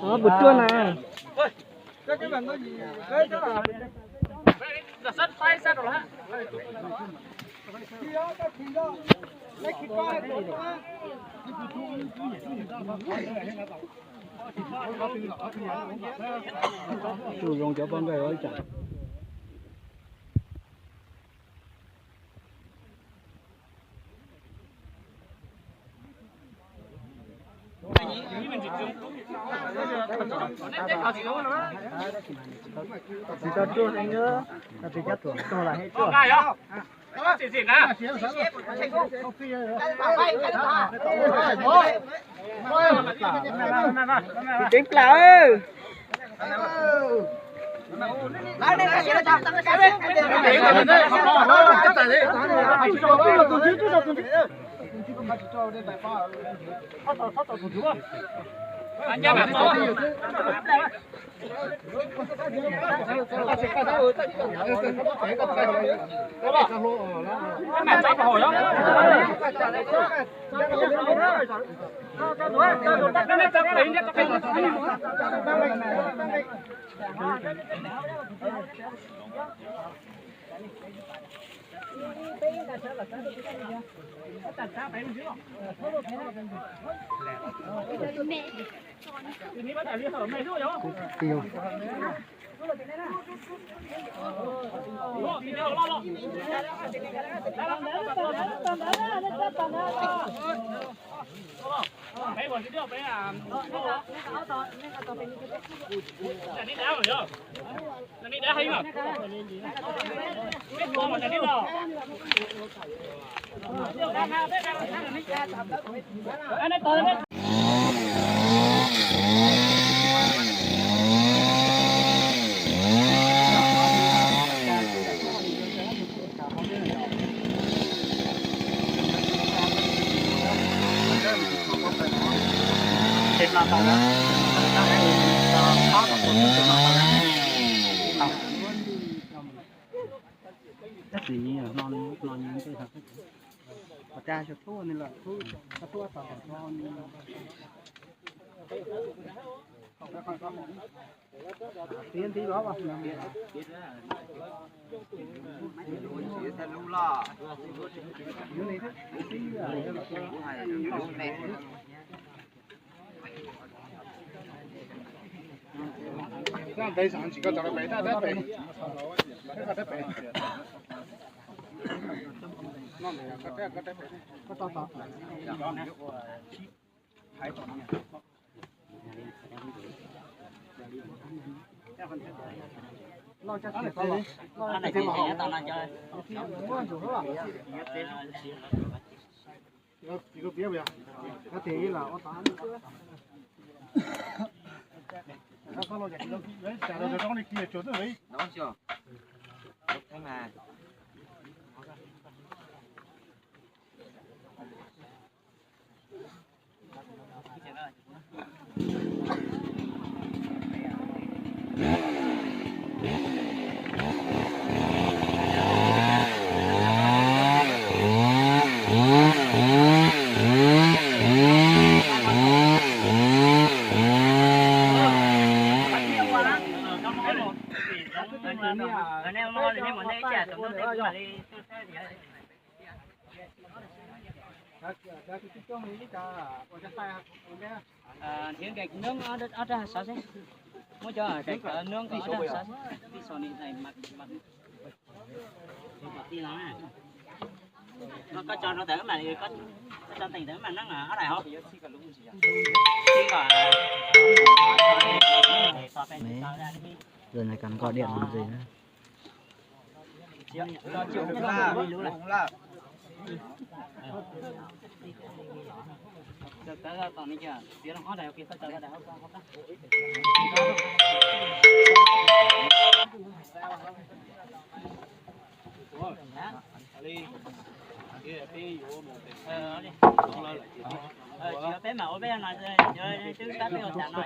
Ov, bus ruaj na. Tus zoo cov poj nqaij ua ib tsam. Tsis tau ruaj heev, tsis tau ruaj heev. Tsis ceev plaws. Kuv tis Tab sis no no pos cas xyov tub ni lawm, tub tub tau tau tub ni. Tiav nti los Nrhiav nqe nub ob rab hav sab seb, muab cov nqe nub ob rab hav sab seb, pib xo ni mas. Koj tso rau ntawd mas, koj tso teem ntawd mas neeb ob daim hauv. Giờ này còn gọi điện làm gì nữa? Tsis yog peb mam ua peb no, twb pab peb ua cas no ces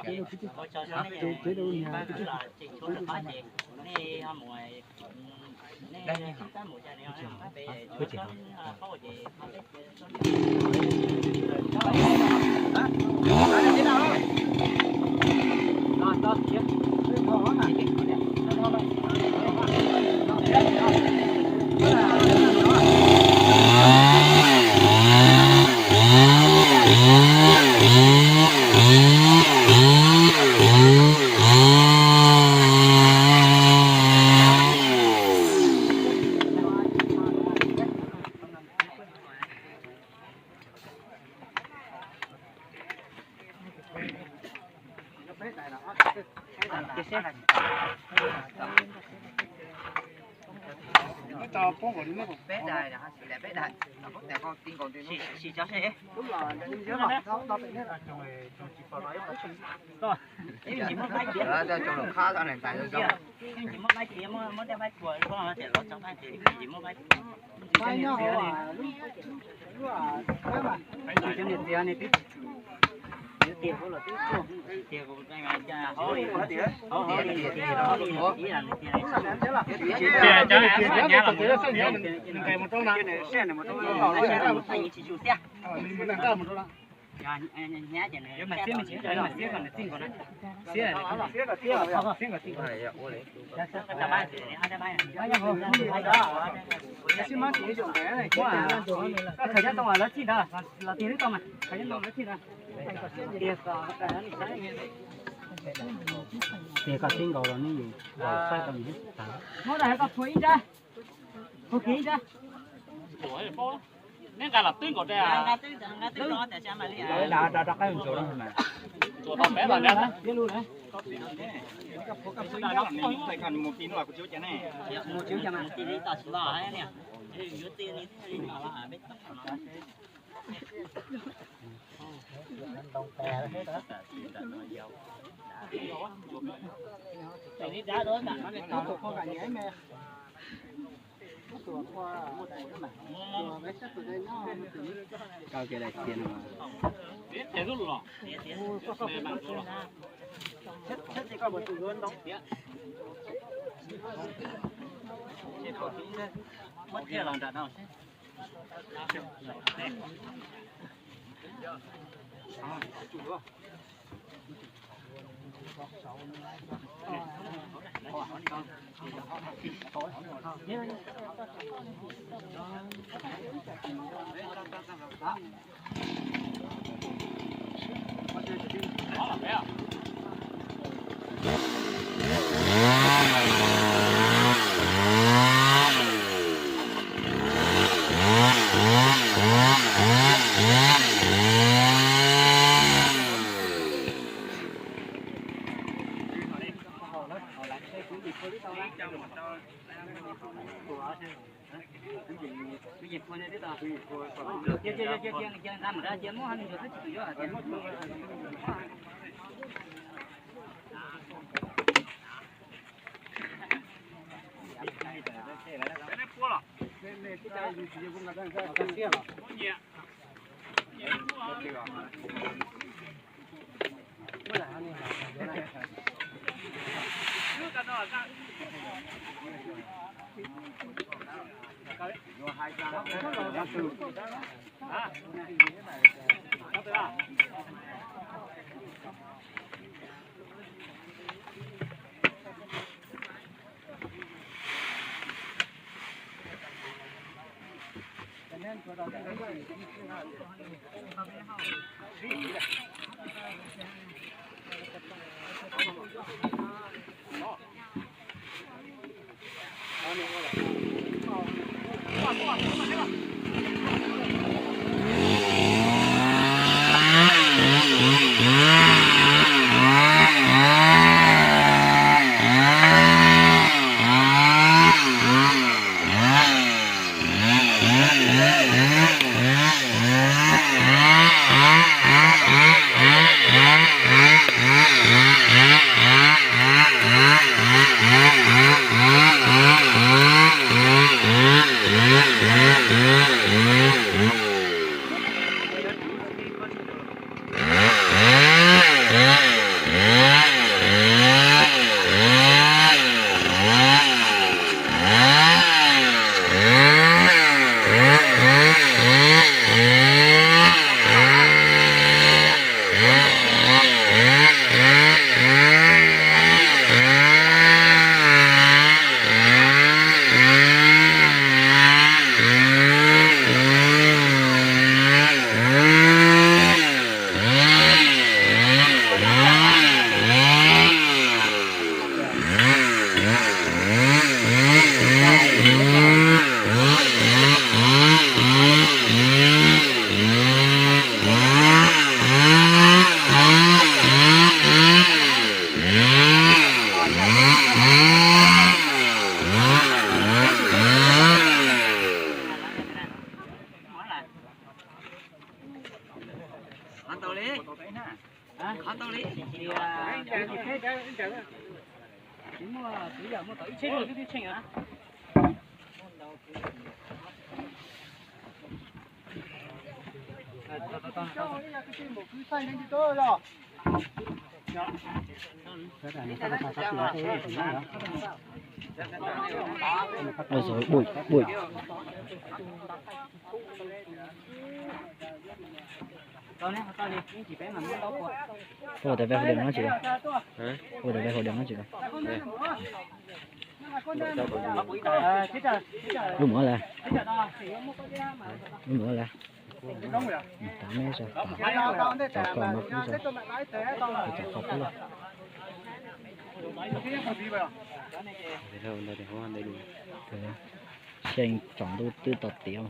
ua tsaug rau nej, pab los tseem tshuav lwm qab ces nej ho mus, nej twb pab mus cas nej pab peb, qhov ces Ces koj tib nkaus los neb yus saib tau nws tag. Muab rau koj phua ib nrab, phua kiag ib nrab. Neb nqa los twb nkaus de. Rau rau qab ntsuas mas. Tsuas tau peb los nrab. Ôi giời, bụi, bụi. Ua tau vaj hauv đèn no tsis tau. Ua tau vaj hauv đèn no tsis tau. Lub muab lawm. Lub muab lawm. Tav meb sa, tav kom no kub sa, tav kom kub lawm. Xyoo tsaus ntuj twb tau tiav.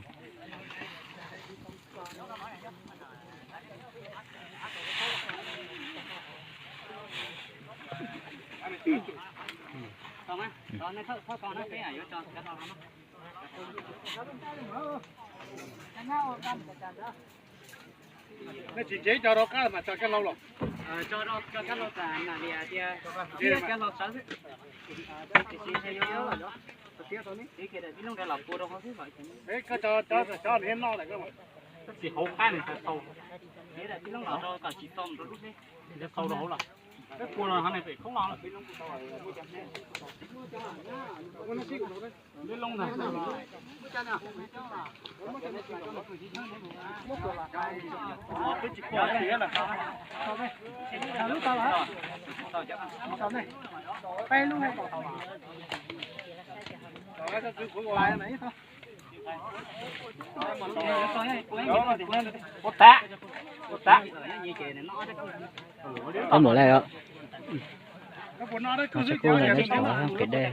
Nej tsis ntsib cov rov qab mas tso kab laug los. Tso kab laug tas na li tias, kab laug sawv xwb. Koj tso cov niag noj lawm koj. Tsis hauv qab nws tau, tib lub los rau kom tsis txo rau lub seb, txo rau hauv los. Peb pua los ho nws pem khoob los. Ua tag, ua tag. Tau mus lawm os. Tsis kub ntawm nej cov pem dej.